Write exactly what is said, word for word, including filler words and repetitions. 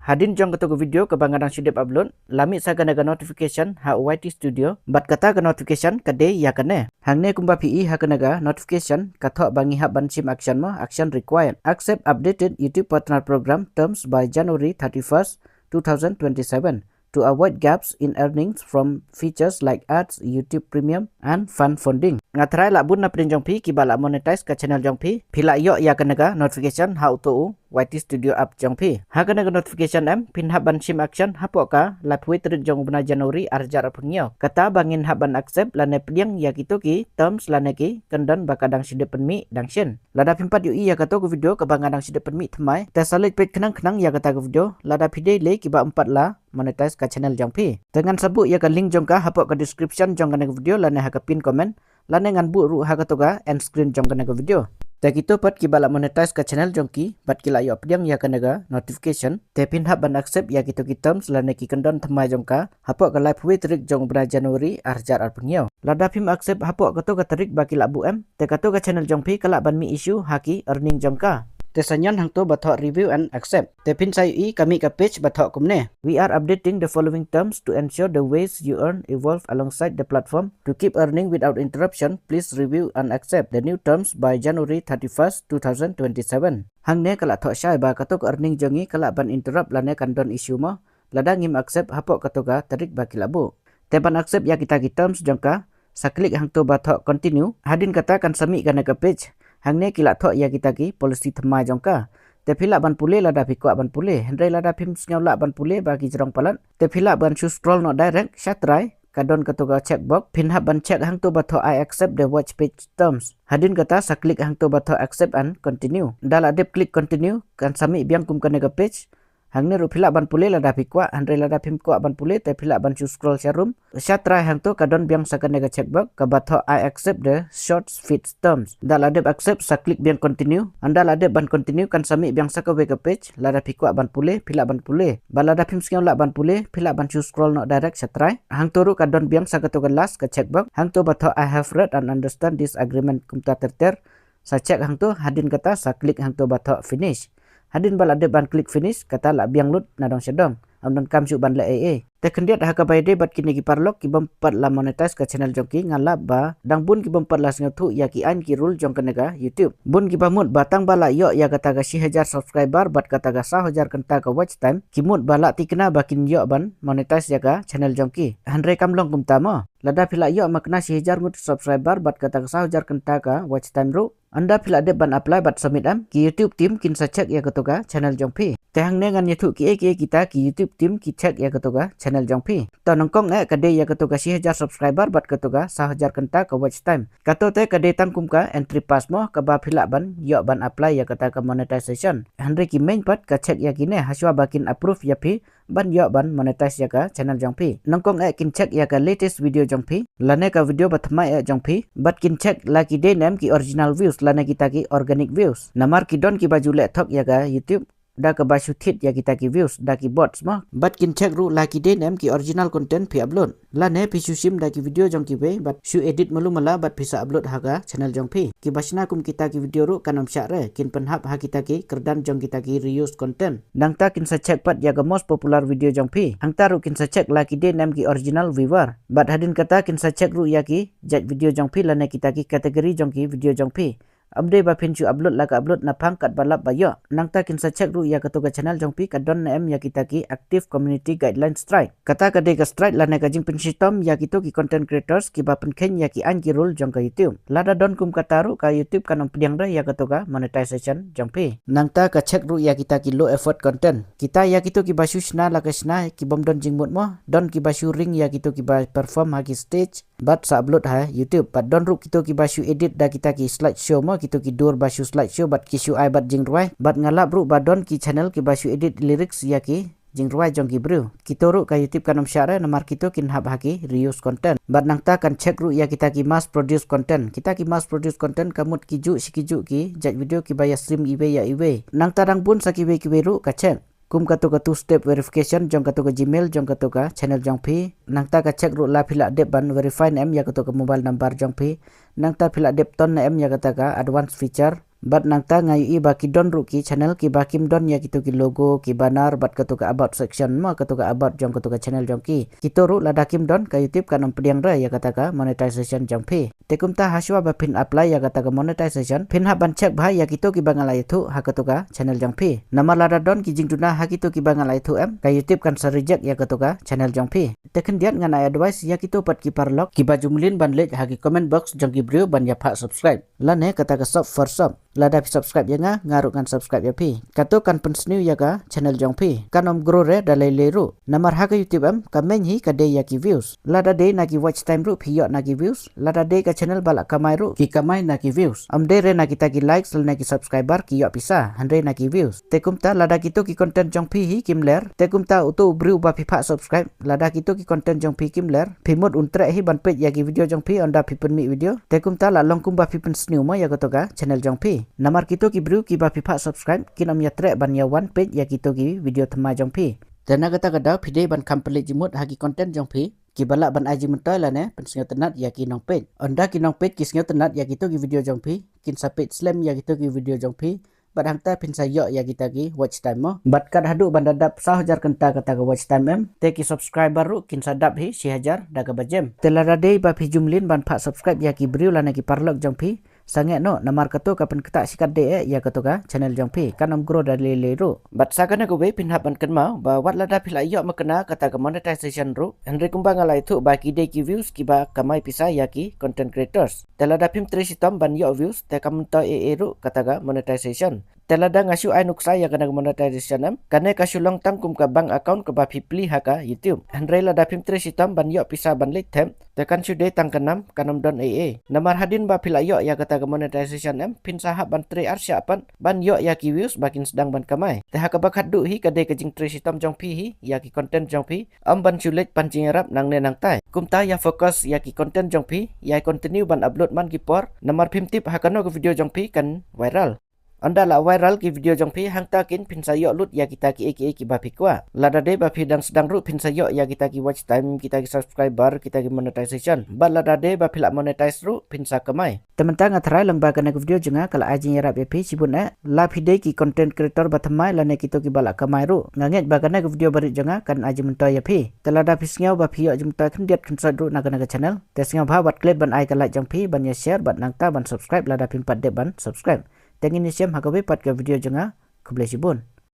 Hadien jong kato ka video kaba nga dang shu dep upload, la mih sa kane ka notification ha u Y T Studio, bad kata ka notification ka dei ïa kane. Hangne kumba phi i ha kane ka notification ka thoh ba ngi hap ban shim action mo, action required. Accept updated YouTube Partner Program terms by January thirty-first, two thousand twenty-seven to avoid gaps in earnings from features like ads, YouTube Premium and fan funding. Nga tharai lah bun na pdeng jong phi kiba lah monetize ka channel jong phi, phi lah ïoh ïa kane ka notification ha uto u Y T Studio app jong phi. Ha kane ka notification em, phin hap ban shim action hapoh ka laiphew tarik jong u bnai January arhajar arphew hynñiew. Kata ba ngin hap ban accept lane pdiang ïa kito ki terms lane ki kyndon ba ka dang shu dep pynmih dang shen. Lada phim pat ïohi ïa kato ka video kaba nga dang shu dep pynmih thymmai, te sa leit peit khnang khnang ïa kata ka video lada phi dei lei kiba ym pat la monetize ka channel jong phi. Te ngan sa buh ïa ka link jong ka hapoh ka description jong kane ka video lane ha ka pin comment, lane ngan buh ruh ha kato ka end screen jong kane ka video. Te kito pat kiba lah monetize ka channel jong ki bad ki lah ïoh pdiang ïa kane ka notification, te phin hap ban accept ïa kito ki terms lane ki kyndon thymmai jong ka hapoh ka laiphew tarik jong u bnai January arhajar arphew hynñiew. Lada phim accept hapoh kato ka tarik ba ki lah buh em, te kato ka channel jong phi ka lah ban mih issue ha ki earning jong ka. Te sa ñion hangto ba thoh review and accept. Te phin sa ïohi ka mih ka page ba thoh kumne: We are updating the following terms to ensure the ways you earn evolve alongside the platform. To keep earning without interruption, please review and accept the new terms by January thirty-first, two thousand twenty-seven. Hangne ka lah thoh shai ba kato ka earning jong ngi ka lah ban interrupt lane kan don issue mo lada ngim accept hapoh kato ka tarik ba ki lah buh. Te ban accept ïa kita ki terms jong ka, sa click hangto ba thoh continue. Hadien kata kan sa mih kane ka page. Hangne ki lah thoh ïa kita ki policy thymmai jong ka. Te phi lah ban pule lada phi kwah ban pule. Hynrei lada phim sngew lah ban pule ba ki jrong palat, te phi lah ban shu scroll noh direct sha trai, ka don kato ka checkbox. Phin hap ban check hangto ba thoh I accept the watch page terms. Hadien kata sa click hangto ba thoh accept and continue. Da lah dep click continue, kan sa mih biang kum kane ka page. Hangne ruh phi lah ban pule lada phi kwah, hynrei lada phim kwah ban pule te phi lah ban shu scroll sharum. Sha trai hangto ka don biang sa kane ka checkbox kaba thoh I accept the short feed terms. Da lah dep accept sa click biang continue. Haba lah dep ban continue kan sa mih biang sa kawei ka page, lada phi kwah ban pule phi lah ban pule. Bad lada phim sngew lah ban pule phi lah ban shu scroll noh direct sha trai. Hangto ruh ka don biang sa kato ka last ka checkbox, hangto ba thoh I have read and understand this agreement kumta ter ter. Sa check hangto, hadien kata sa click hangto ba thoh finish. Hadien ba lah dep ban click finish, kata lah biang lut na dong sha dong. Ym donkam shuh ban leh ei ei. Te khyndiat ha kaba ïadei bad kine ki paralok ki bym pat la monetize ka channel jong ki, nga lap ba dang bun ki bym pat la sngewthuh ïa ki aiñ ki rule jong kane ka YouTube. Bun kiba mut ba tang ba lah ïoh ïa kata ka shi hajar subscriber bad kata ka saw hajar kynta ka watch time, ki mut ba lah tikna ba kin ïoh ban monetize ïa ka channel jong ki. Hynrei kam long kumta mo. Lada phi lah ïoh makna shi hajar ngut subscriber bad kata ka saw hajar kynta ka watch time ruh, haba phi lah dep ban apply bad submit em, ki YouTube team kin sa check ïa kato ka channel jong phi. Te hangne ngan ïathuh kiei kiei kita ki YouTube team ki check ïa kato ka channel jong phi. To nyngkong eh ka dei ïa kato ka shi hajar subscriber bad kato ka saw hajar kynta ka watch time. Kato te ka dei tang kum ka entry pass mo, kaba phi lah ban ïoh ban apply ïa kata ka monetization. Hynrei ki main pat ka check ïa kine hashwa ba kin approve ïa phi ban ïoh ban monetize ïa ka channel jong phi. Nyngkong eh kin check ïa ka latest video jong phi, lane ka video ba thymmai eh jong phi. Bad kin check la ki dei ne em ki original views lane kita ki organic views. Namar ki don kiba ju leh thok ïa ka YouTube da kaba shu thied ïa kita ki views da ki bots mo. Bad kin check ruh la ki dei ne em ki original content phi upload, lane phi shu shim da ki video jong kiwei bad shu edit malu mala bad phi sa upload ha ka channel jong phi. Kiba shna kum kita ki video ruh kan ym shah re, kin pynhap ha kita ki kyrdan jong kita ki reused content. Nangta kin sa check pat ïa ka most popular video jong phi. Hangta ruh kin sa check la ki dei ne em ki original viewer. Bad hadien kata kin sa check ruh ïa ki jait video jong phi lane kita ki category jong ki video jong phi. Ym dei ba phin shu upload la ka upload na phang katba lap ba ïoh. Nangta kin sa check ruh ïa kato ka channel jong phi ka don ne em ïa kita ki active community guideline strike. Kata ka dei ka strike lane ka jingpynshitom ïa kito ki content creators kiba pynkheiñ ïa ki aiñ ki rule jong ka YouTube. Lada don kum kata ruh ka YouTube kan ym pdiang re ïa kato ka monetization jong phi. Nangta ka check ruh ïa kita ki low effort content. Kita ïa kito kiba shu shna la ka shna ki bym don jingmut mo. Don kiba shu ring ïa kito kiba perform ha ki stage bad sa upload ha YouTube. Bad don ruh kito kiba shu edit da kita ki slide show mo, kito ki dur ba shu slide show bad ki shu ai bad jingrwai. Bad nga lap ruh ba don ki channel kiba shu edit lyrics ïa ki jingrwai jong ki briew. Kito ruh ka YouTube kan ym shah re namar kito kin hap ha ki reused content. Bad nangta kan check ruh ïa kita ki mass produce content. Kita ki mass produce content ka mut ki juh shi ki juh ki jait video kiba ïa stream iwei ïa iwei. Nangta dang bun sa kiwei kiwei ruh ka check. Kum kato ka two step verification jong kato ka Gmail jong kato ka channel jong phi. Nangta ka check ruh la phi lah dep ban verify ne em ïa kato ka mobile number jong phi. Nangta phi lah dep turn ne em ïa kata ka advanced feature. Bad nangta nga ïohi ba ki don ruh ki channel kiba kim don ïa kito ki logo, ki banner, bad kato ka about section mo, kato ka about jong kato ka channel jong ki. Kito ruh lada kim don, ka YouTube kan ym pdiang re ïa kata ka monetization jong phi. Te kumta hashwa ba phin apply ïa kata ka monetization, phin hap ban check bha ïa kito kiba nga la ïathuh ha kato ka channel jong phi. Namar lada don ki jingduna ha kito kiba nga la ïathuh em, ka YouTube kan sa reject ïa kato ka channel jong phi. Te khyndiat ngan ai advice ïa kito pat ki paralok kiba ju mlien ban leit ha ki comment box jong ki briew ban ïa phah subscribe, lane kata ka sub for sub. Lada phi subscribe ïa nga, nga ruh ngan subscribe ïa phi. Kato kan pynsniew ïa ka channel jong phi. Kan ym grow re da lei lei ruh. Namar ha ka YouTube em, ka main hi ka dei ïa ki views. Lada dei na ki watch time ruh phi ïoh na ki views. Lada dei ka channel ba la kamai ruh, ki kamai na ki views. Ym dei re na kita ki likes lane ki subscriber ki ïoh pisa, hynrei na ki views. Te kumta lada kito ki content jong phi hi kim ler, te kumta uto u briew ba phi phah subscribe, lada kito ki content jong phi kim ler, phi mut un treh hi ban peit ïa ki video jong phi ynda phi pynmih video. Te kumta la long kumba phi pynsniew mo ïa kato ka channel jong phi. Namar kito ki briew kiba phi phah subscribe kin ym ïatreh ban ïa wan peit ïa kito ki video thymmai jong phi. Te na kata ka daw phi dei ban kham pynleit jingmut ha ki content jong phi kiba lah ban ai jingmyntoi lane pynsngewtynnat ïa ki nongpeit. Ynda ki nongpeit ki sngewtynnat ïa kito ki video jong phi, kin sa peit slem ïa kito ki video jong phi. Bad hangta phin sa ïoh ïa kita ki watch time mo. Bad kat haduh ban da dap saw hajar kynta kata ka watch time em, te ki subscriber ruh kin sa dap hi shi hajar da kaba jem. Te lada dei ba phi ju mlien ban phah subscribe ïa ki briew lane ki paralok jong phi, sangeh noh, namar kato ka pynktah shikatdei eh ïa kato ka channel jong phi, kan ym grow da lei lei ruh. Bad sa kane kawei phin hap ban kynmaw ba wat lada phi la ïoh makna kata ka monetization ruh, hynrei kumba nga la ïathuh ba ki dei ki views kiba kamai pisa ïa ki content creators. Te lada phim trei shitom ban ïoh views, te kam myntoi ei ei ruh kata ka monetization. Te lada nga shu ai nuksa ïa kane ka monetization em, kane ka shu long tang kum ka bank account kaba phi plie ha ka YouTube. Hynrei lada phim trei shitom ban ïoh pisa ban leit thep, te kan shu dei tang ka nam, kan ym don ei ei. Namar hadien ba phi la ïoh ïa kata ka monetization em, phin sa hap ban trei arshah pat ban ïoh ïa ki views ba kin sdang ban kamai. Te ha kaba khatduh hi ka dei ka jingtrei shitom jong phi hi ïa ki content jong phi, ym ban shu leit pan jingïarap nangne nangtai. Kumta ïa focus ïa ki content jong phi, ïa continue ban upload man ki por, namar phim tip ha kano ka video jong phi kan viral. Ynda la viral ki video jong phi, hangta keiñ phin sa ïoh lut ïa kita kiei kiei kiba phi kwah. Lada dei ba phi dang sdang ruh phin sa ïoh ïa kita ki watch time, kita ki subscriber, kita ki monetization. Bad lada dei ba phi la monetize ruh phin sa kamai. Te mynta nga tharai lang ba kane ka video jong nga ka la ai jingïarap ïa phi shibun eh. La phi dei ki content creator ba thymmai lane kito kiba la kamai ruh, nga ngeit ba kane ka video barit jong nga kan ai jingmyntoi ïa phi. Te lada phi sngew ba phi ïoh jingmyntoi khyndiat khynsoit ruh na kane ka channel, te sngewbha wat klet ban ai ka like jong phi, ban ïa share bad nangta ban subscribe lada phim pat dep ban subscribe. Te ngin ïashem ha kawei pat ka video jong nga. Khublei shibun.